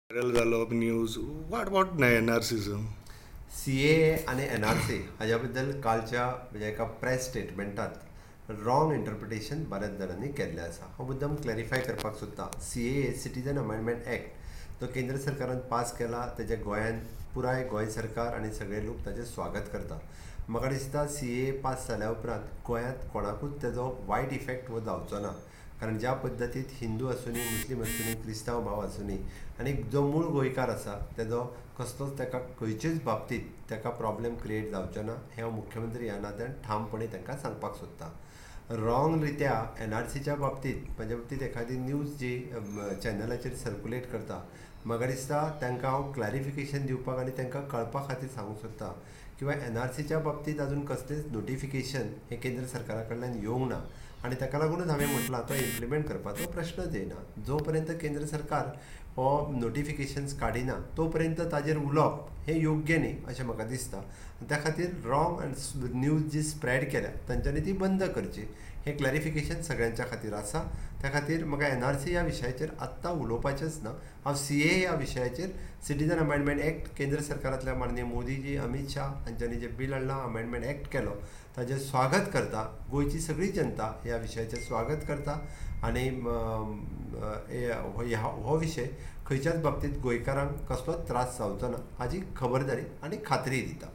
Viral जालो news. What about NRC sir? CAA आनी NRC हाज्या बद्दल कालच्या म्हणजे एका प्रेस स्टेटमेंटात रॉंग इंटरप्रिटेशन बऱ्याच जाणांनी केल्लें आसा. हांव मुद्दम क्लॅरिफाय करपाक सोदतां. सीएए सिटीजन अमेंडमेंट एक्ट तो केंद्र सरकारान पास केला, तेजें गोंयान पुराय गोंय सरकार आनी सगळे लोक ताजें स्वागत करता. म्हाका दिसता सीएए पास जाल्या उपरांत गोंयांत कोणाकूच तेजो वायट इफेक्ट हो जावचो ना, कारण ज्या पद्दतीन हिंदू आसुनी, मुस्लीम आसुनी, क्रिस्तांव भाव आसुनी आनी जो मूळ गोंयकार आसा तेजो कसलोच ताका खंयचेच बाबतींत ताका प्रॉब्लेम क्रिएट जावचो ना, हें हांव मुख्यमंत्री ह्या नात्यान ठामपणी तांकां सांगपाक सोदतां. रॉंग रित्या एनआरसीच्या बाबतींत म्हाज्या बाबतींत एखादी न्यूज जी चॅनलाचेर सर्कुलेट करता, म्हाका दिसता तांकां हांव क्लॅरिफिकेशन दिवपाक आनी तांकां कळपा खातीर सांगूंक सोदता किंवा एनआरसीच्या बाबतींत अजून कसलेंच नोटिफिकेशन हें केंद्र सरकारा कडल्यान येवंक ना आनी ताका लागूनच हांवें म्हटलां तो इम्प्लिमेंट करपाचो प्रश्नच येना. जो पर्यंत केंद्र सरकार हो नोटिफिकेशन्स काडिना तो पर्यंत ताजेर उलोवप हें योग्य न्ही अशें म्हाका दिसता. त्या खातीर रॉंग न्यूज जी स्प्रेड केल्या तांच्यांनी ती बंद करची, हें क्लॅरिफिकेशन सगळ्यांच्या खातीर आसा. त्या खातीर म्हाका एनआरसी ह्या विशयाचेर आत्तां उलोवपाचेंच ना. हांव सीए ह्या विशयाचेर सिटीजन अमेंडमेंट एक्ट केंद्र सरकारांतल्या माननीय मोदीजी, अमीत शाह हांच्यांनी जें बील हाडलां, अमेंडमेंट एक्ट केलो, ताजें स्वागत करता. गोंयची सगळी जनता ह्या विशयाचें स्वागत करता आनी हो विशय खंयच्याच बाबतींत गोंयकारांक कसलोच त्रास जावचो ना हाजी खबरदारी आनी खात्री दिता.